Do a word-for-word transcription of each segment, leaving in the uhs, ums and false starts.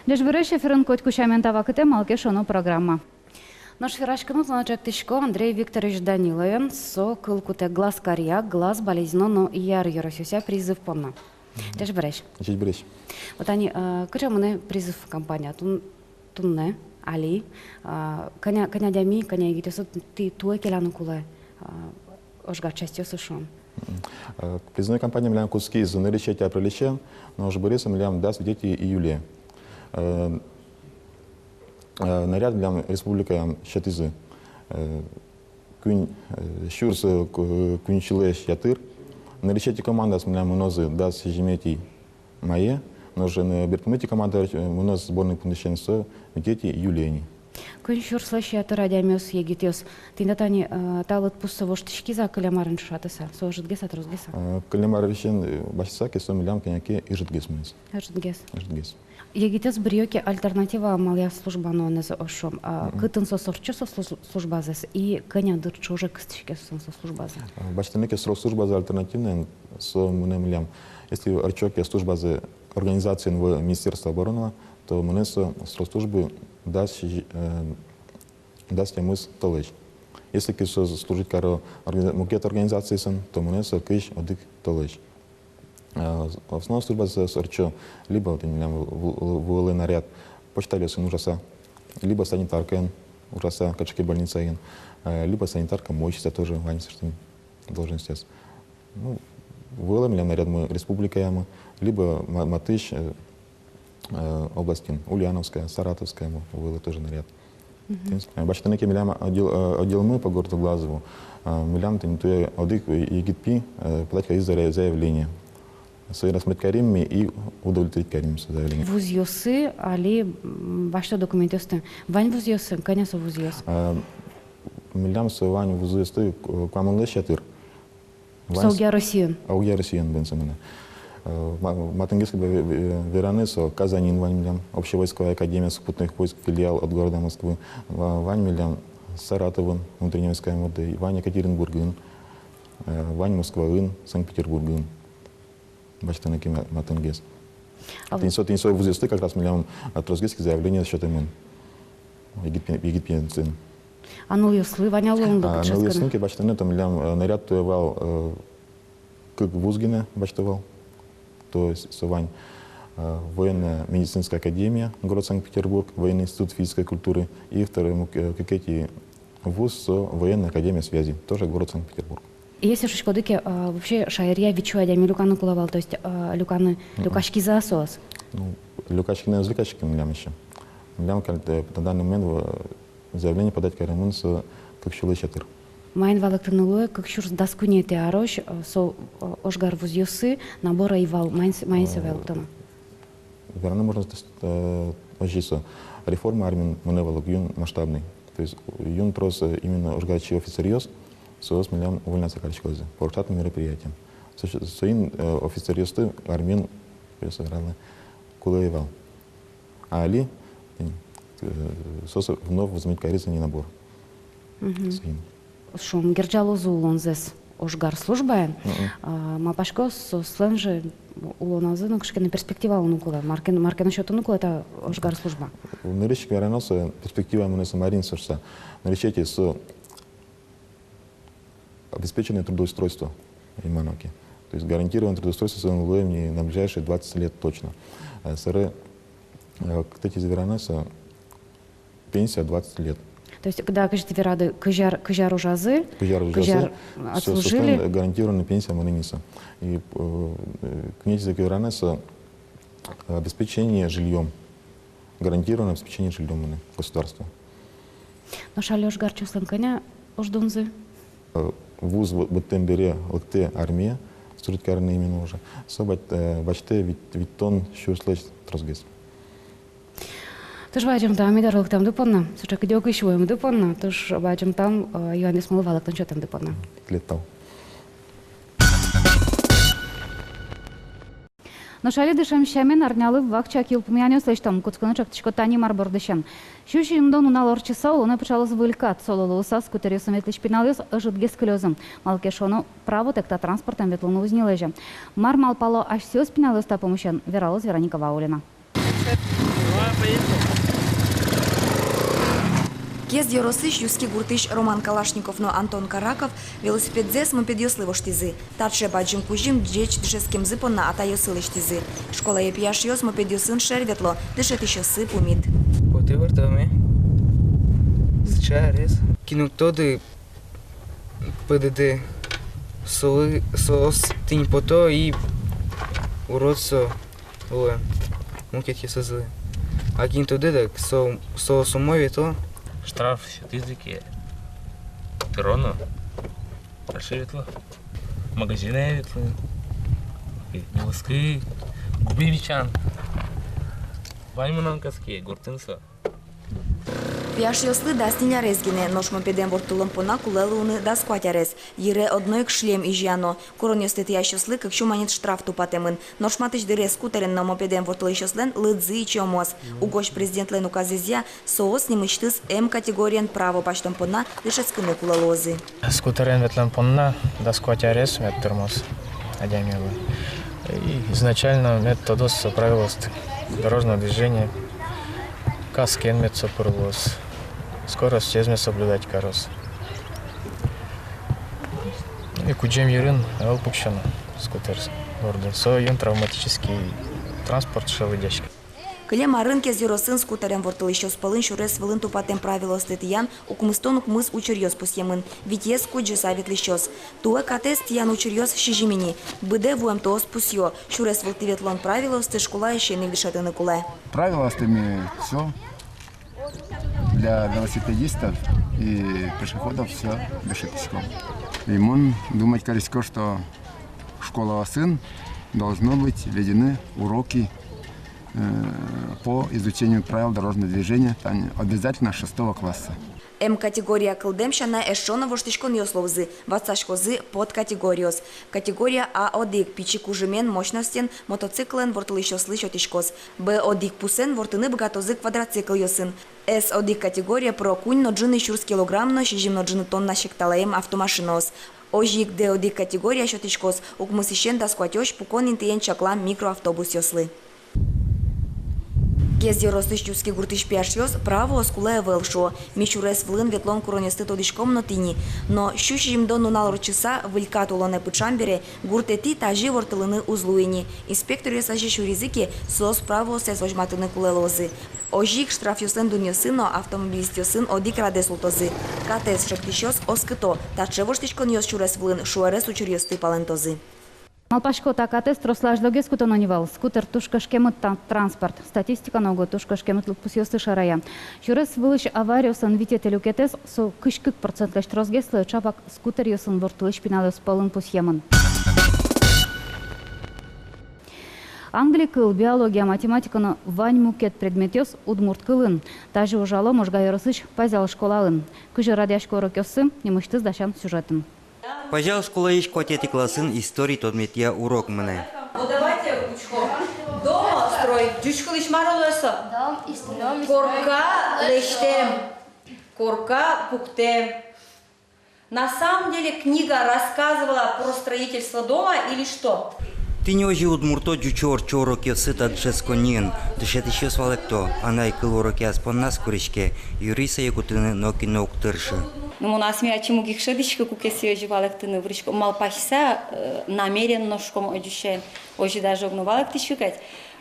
Ӟечбуресь! Эфирын «Котьку сямен» та вакытэ «Малы ке шуоно» программа. Нош вераськыны туннэ чектӥсько Андрей Викторович Даниловен. Со кыл кутэ Глазкаръя, Глаз, Балезино но Яр ёросъёсъя призыв понна. Ӟечбуресь! Ӟечбуресь! Вот тани, э, кыӵе мынэ призыв кампания тун-, туннэ, али, а, кӧня, кӧня адями, кӧня егитъёсты туэ келяны кулэ, а, ожгар частьёсы, шуом? Мгм. Э, призывной кампания милям кутскиз нырысетӥ апреле, нош быриз со милям дас витетӥ июле. Э, э, наряд милям республикаям сётӥзы, э, куинь, э, сюрс, э, ку-, куинь сюлэсь ятыр. Нырысетӥ командаос милям мынозы дас сизьыметӥ мае, нош, э, берпуметӥ команда, э, мыноз сборной пунктысен со витетӥ июле ини. Куинь сюрслэсь ятыр адямиос, егитъёс. Тӥни тани, э, та лыдпус со воштӥськиз-а кылем арын ӵошатыса? Со ӧжытгес-а, тросгес-а? Э, кылем арысен, э, басьтыса ке, со милям кӧня ке ӧжытгес мынэ. Ӧжытгес. Ӧжытгес. Егитъёс быръё ке альтернатива амалъя служба нуонэз, шуом, а, мгм, кытын соос ортчо со служ-, службазэс и кӧня дыр ӵоже кыстӥське соослэн со службазы? А, басьтыны ке срок службазы альтернативной, со мынэ милям. Если ортчо ке службазы организациын в Министерстве обороны, то мынэ со срок службы дас, э, дас тямыс толэзь. Если ке со служить каро органи-, мукет организациосын, то мынэ со кызь одӥг толэзь. Э, основной службазы соос ортчо либо вот милям ву-, ву-, вуылэ наряд почтальонъёсын ужаса, либо санитаркаен ужаса, кыӵе ке больницаын, э, либо санитарка-мойщица, тоже вань сыӵе должностьёс. Ну, вуылэ милям нарядмы республикаямы, либо ма-, матысь, э, э, областьын, Ульяновская, Саратовская, вуылэ тоже наряд. Мгм. Тӥни, э, басьтыны ке милям отдел-, э, отделмы по городу Глазову, э, милям тӥни туэ одӥг егит пи, э, подать кариз заре-, заявление. Сое рассмотреть карим ми и удовлетворить карим со заявление. Вузъёсы али, м, басьто документъёсты. Вань вузъёсы, кӧня со вузъёс? Э, милям со вань вузъёсты, э, куамынлэсь ятыр. Со огъя Россиын? А, огъя Россиын бен со мынэ. Э, ма-, матынгес ке ве-, ве-, вераны, со Казанин вань милям, общевойсковая академия сухопутных войск, филиал от города Москвы. Ва-, вань милям Саратовын, внутренней войска МВД, вань Екатеринбургын, э, вань Москваын, Санкт-Петербургын. Басьтыны ке ма-, матынгес. А тӥни со, тӥни со вузъёсты как раз милям, а, тросгес ке заявление сётэмын. Егит пи-, егит пиенцын. А нылъёслы вань-а луонлык? А, нылъёслы ке басьтыны, то милям, э, наряд туэ вал, э, кык вуз гинэ басьто вал. То есть со вань, э, военно-медицинская академия, город Санкт-Петербург, военный институт физической культуры и второй мук-, э, кыкетӥ вуз со военная академия связи, тоже город Санкт-Петербург. Если шуиськоды ке, а, вообще шаеръя вить сю адями люканы кулэ вал, то есть, а, люканы, мгм, люкаськизы-а соос? Ну, люкаськыны ӧз люкаськы милям ещё. Милям каль-, э, на данный момент, э, заявление подать каремын со кык сюлэсь ятыр. Маин валэктыны луэ, кык сюрс дас куинетӥ арозь, э, со, э, ожгар вузъёсы набор ӧй вал, маин с-, маин сое валэктоно? Вераны можно, то есть, э, озьы со. Реформа армиын мынэ вал ук, юн масштабный. То есть юн трос, э, именно ожгарчи офицеръёс, соос милям увольняться кариськозы по штатным мероприятиям. Со-, соин, э, офицеръёсты армиын, э, со вераны, кулэ ӧй вал. А али, э, соос вновь возобновить каризы ни набор. Мгм. Соин. Шуом, герӟалозы улонзэс ожгар службаен. Мгм. А, малпасько, соослэн же улоназы но кыӵе ке но перспектива луыны кулэ. Мар ке но, мар ке но сётыны кулэ та ожгар служба. Нырысь ик верано, со перспектива мынэ со марин сорса. Нырысетӥ со обеспеченное трудоустройство, именно ке. То есть гарантированное трудоустройство со луэ ни на ближайшие двадцать лет точно. Э, собере, э, кстати, верано со пенсия двадцать лет. То есть, когда, кызьы тӥ верады, кызь ар, кызь ар ужазы, кызь ар ужазы, кызь ар со-, отслужили, соослэн гарантированный пенсия мынэ ни со. И, э, э, куинетӥзэ ке верано со, э, обеспечение жильём. Гарантированное обеспечение жильём мынэ государство. Нош али ожгарчиослэн кӧня уждунзы? Э, вуз бы-, быдтэм бере лыктэ армие служить карыны именно уже. Со бать-, э, басьтэ вить-, витьтон сюрслэсь тросгес. Туж бадӟым тау ми доры лыктэмды понна, сыӵе кыдёкысь вуэмды понна, туж бадӟым тау, э, юанъёсмылы валэктон сётэмды понна. Тӥледлы тау. Нош али дышем сямен арнялы вакчияк йылпумъянъёс лэсьтом, кутскыны чектӥсько тани мар бордысен. Сю сизьымдон нунал ортчыса улонэ пыӵалоз выль кат, солы луысал скутеръёсын ветлӥсь пиналъёс ӧжытгес кылёзы. Малы ке шуоно, правотэк та транспортэн ветлыны уз ни лэзе. Мар малпало асьсэос пиналъёс та пумысен, вералоз Вероника Ваулина. Кез ёросысь Юски гуртысь Роман Калашников но Антон Караков велосипедзэс мопедъёслы воштӥзы. Таӵе бадӟым кузьым ӟеч дышетскемзы понна атайёсы лэсьтӥзы. Школае пияшъёс мопедъёсын шер ветло, дышетӥсьёссы пумит. Потэ выртоме. Сыӵе арес. Кин уг тоды, ПДД, солы, соос тӥни пото и урод со луэ мукетъёсызлы. А кин тодэ, дак со, соос умой ветло. Штраф сётӥзы ке, тыроно. Дальше ветло. Магазинэ ветло. Нюлэскы, губы бичан. Ваньмынон каске, гуртын со. Пияшъёслы дас ньыль арес гинэ, нош мопедэн ворттылон понна кулэ луыны дас куать арес. Йыре одно ик шлем изьыяно. Куронъёсты тӥясьёслы кык сю манет штраф тупатэмын. Нош матысь дыре скутерен но мопедэн ворттылӥсьёслэн лыдзы ичиомоз. Угось президентлэн указэзъя соос нимысьтыз М категориен право басьтон понна дышетскыны кулэ луозы. Скутерен ветлон понна дас куать арес мед тырмоз адямилы. И изначально мед тодоз со правилоосты дорожного движения, каскен мед со пыр луоз, скоростез мед соблюдать кароз. И кудӟем йырын ӧвӧл пуксёно скутер борды. Соин травматический транспорт сыӵе лыдъяське. Кылем арын Кез ёросын скутерен ворттылӥсьёс пӧлын сюрес вылын тупатэм правилоосты тӥян укмыстон укмыс учыръёс пусъемын, витез кудӟыса ветлӥсьёс. Туэ катэз тӥян учыръёс сизьым ини. Быдэ вуэмтоос пусъё: сюрес вылтӥ ветлон правилоосты школаысен ик дышетыны кулэ. Правилоосты ми всё для велосипедистов и пешеходов всё дышетӥськом. И мон думать карисько, что школаосын должно быть введены уроки, э, по изучению правил дорожного движения, тани обязательно с шестого класса. М категория кылдэм сяна эшшо но воштӥськонъёс луозы, ватсаськозы подкатегориос. Категория А одӥг пичи кужымен, мощностен мотоциклэн ворттылӥсьёслы сётӥськоз. Б одӥг пусэн ворттыны быгатозы квадроциклъёсын. С одӥг категория пыро куинь но ӝыны сюрс килограмм но сизьым но ӝыны тонна секталаем автомашинаос. Озьы ик Д одӥг категория сётӥськоз укмысысен дас куатьозь пукон интыен чаклам микроавтобусъёслы. Кез ёросысь Юски гуртысь пияшъёс правоос кулэ ӧвӧл шуо. Ми сюрес вылын ветлон куронъёсты тодӥськом но тӥни. Но сю сизьымдон нунал ортчыса, выль кат улонэ пыӵам бере, гуртэтӥ тазьы ворттылыны уз луы ини. Инспекторъёс азе сюризы ке, соос правоосэз возьматыны кулэ луозы. Озьы ик штрафъёслэн дунъёссы но автомобилистъёсын одӥг радэ султозы. Катэз ӵектӥсьёс оскыто: таӵе воштӥськонъёс сюрес вылын шуэрес учыръёсты палэнтозы. Малпасько, та катэз трослы азьлогес кутоно ни вал. Скутер туж кышкемыт та-, транспорт. Статистика но уго туж кышкемыт лыдпусъёсты шарая. Сюрес вылысь авариослэн витетӥ люкетэз, со кызь кык процентлэсь тросгес луэ, чапак скутеръёсын ворттылӥсь пиналъёс пӧлын пусъемын. Англи кыл, биология, математика но вань мукет предметъёс удмурт кылын. Тазьы ужало Можга ёросысь Пазял школаын. Кызьы радъясько урокъёссы, нимысьтыз дасям сюжетын. Пазял школаысь куатетӥ классын история тодметъя урок мынэ. Вот давайте учком. Домострой. Ӟуч кылысь мар луэ со? Дом и строй. Корка лэсьтэм. Корка пуктэм. На самом деле книга рассказывала про строительство дома или что? Тӥни озьы удмурто ӟучо-ортчо урокъёссы та дышетсконниын. Дышетӥсьёс валэкто: анай кыл уроке ас понназ куриське, юри сое кутыны нокин но уг тыршы. Ну, мон асме ачим уг ик шӧдӥськы, куке сое озьы валэктыны вырисько. Малпаськыса, э, намеренно шуиськом ӟуч сямен. Озьы даже уг но валэктӥськы кадь.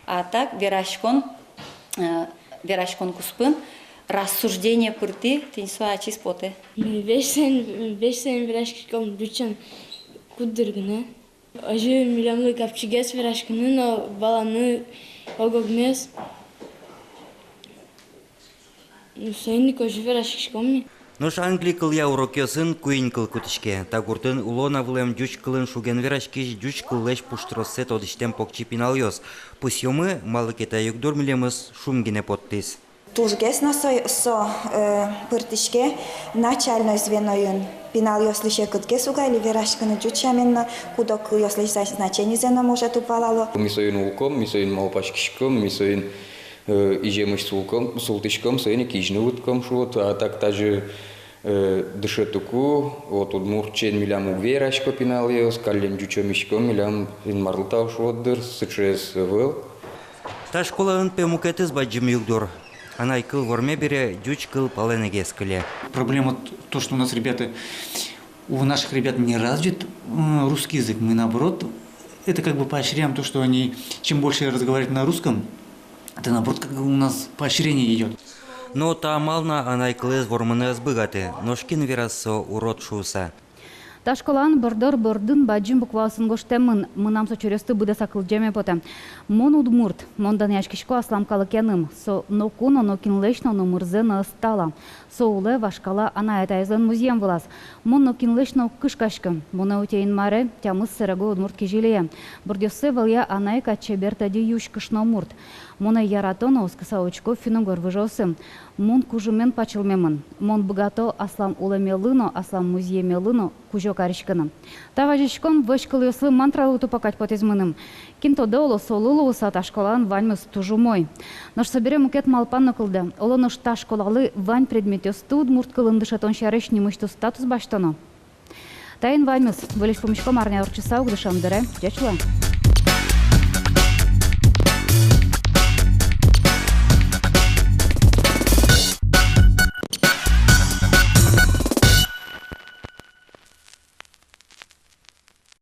А так вераськон, э, вераськон куспын рассуждение пыртӥ, тӥни со ачиз потэ. Весь сайын, весь сайын вераськиськом ӟуч сямен куддыр гинэ. Озьы милемлы капчигес вераськыны но валаны ог-огмес. Ну, соин ик озьы вераськиськом ми. Нош англи кылъя урокъёсын куинь кыл кутӥське. Та гуртын уло на вылэм ӟуч кылын шуген вераськись, ӟуч кыллэсь пуштроссэ тодӥсьтэм покчи пиналъёс. Пусъёмы, малы ке та югдур милемыз шум гинэ поттӥз. Тужгес но со, со, э, пыртӥське начальной звеноын. Пиналъёслы секытгес уг али вераськыны ӟуч сямен но, куд-ог кылъёслэсь за-, значенизэ но, может, уг валало. Ми соин улком, ми соин малпаськиськом, ми соин, э, иземысь сулком, султӥськом, соин ик изьыны вытком шуод. А так тазьы, э, дышетыку, вот, удмурт сямен милям уг верасько пиналъёс, каллен ӟучомиськом, милям Инмарлы тау шуод дыр, сыӵеез ӧвӧл. Та школаын, пе, мукетыз бадӟым югдур. Анай кыл ворме бере ӟуч кыл палэнэгес кыле. Проблема т-, то, что у нас ребята, у наших ребят не развит, м, русский язык. Мы наоборот, это как бы поощряем то, что они чем больше разговаривают на русском, это наоборот как бы у нас поощрение идёт. Но та амал на анай кылэз вормыны ӧз быгаты, нош кин вераз со урод шуыса. Та школаын борддор бордын бадӟым букваосын гожтэмын, мынам со чуръёсты быдэсак лыдӟеме потэ. Мон удмурт, мон данъяськисько аслам калыкеным, со ноку но, нокинлэсь но номырзэ но ӧз тала. Со улэ вашкала анай-атаезлэн музъем вылаз. Мон нокинлэсь но уг кышкаськы, монэ утё Инмаре тямыс сэрего удмурт кизилие. Бордъёссэ вӧлъя анай кадь чебер тӧдьы юсь кышномурт. Монэ ярато но оскыса учко финн-угор выжыосы. Мон кужымен пачылмемын. Мон быгато аслам улэмелы но, аслам музъемелы но кузё кариськыны. Та вазиськон вӧсь кылъёслы, мантралы тупа кадь потӥз мыным. Кин тодэ, оло, солы луыса та школаын ваньмыз туж умой. Нош собере мукет малпан но кылдэ. Оло, нош та школалы вань предметъёсты удмурт кылын дышетон сярысь нимысьтыз статус басьтоно. Таин ваньмыз. Выльысь пумиськом арня ортчыса, ук дышем дыре. Ӟеч луэ.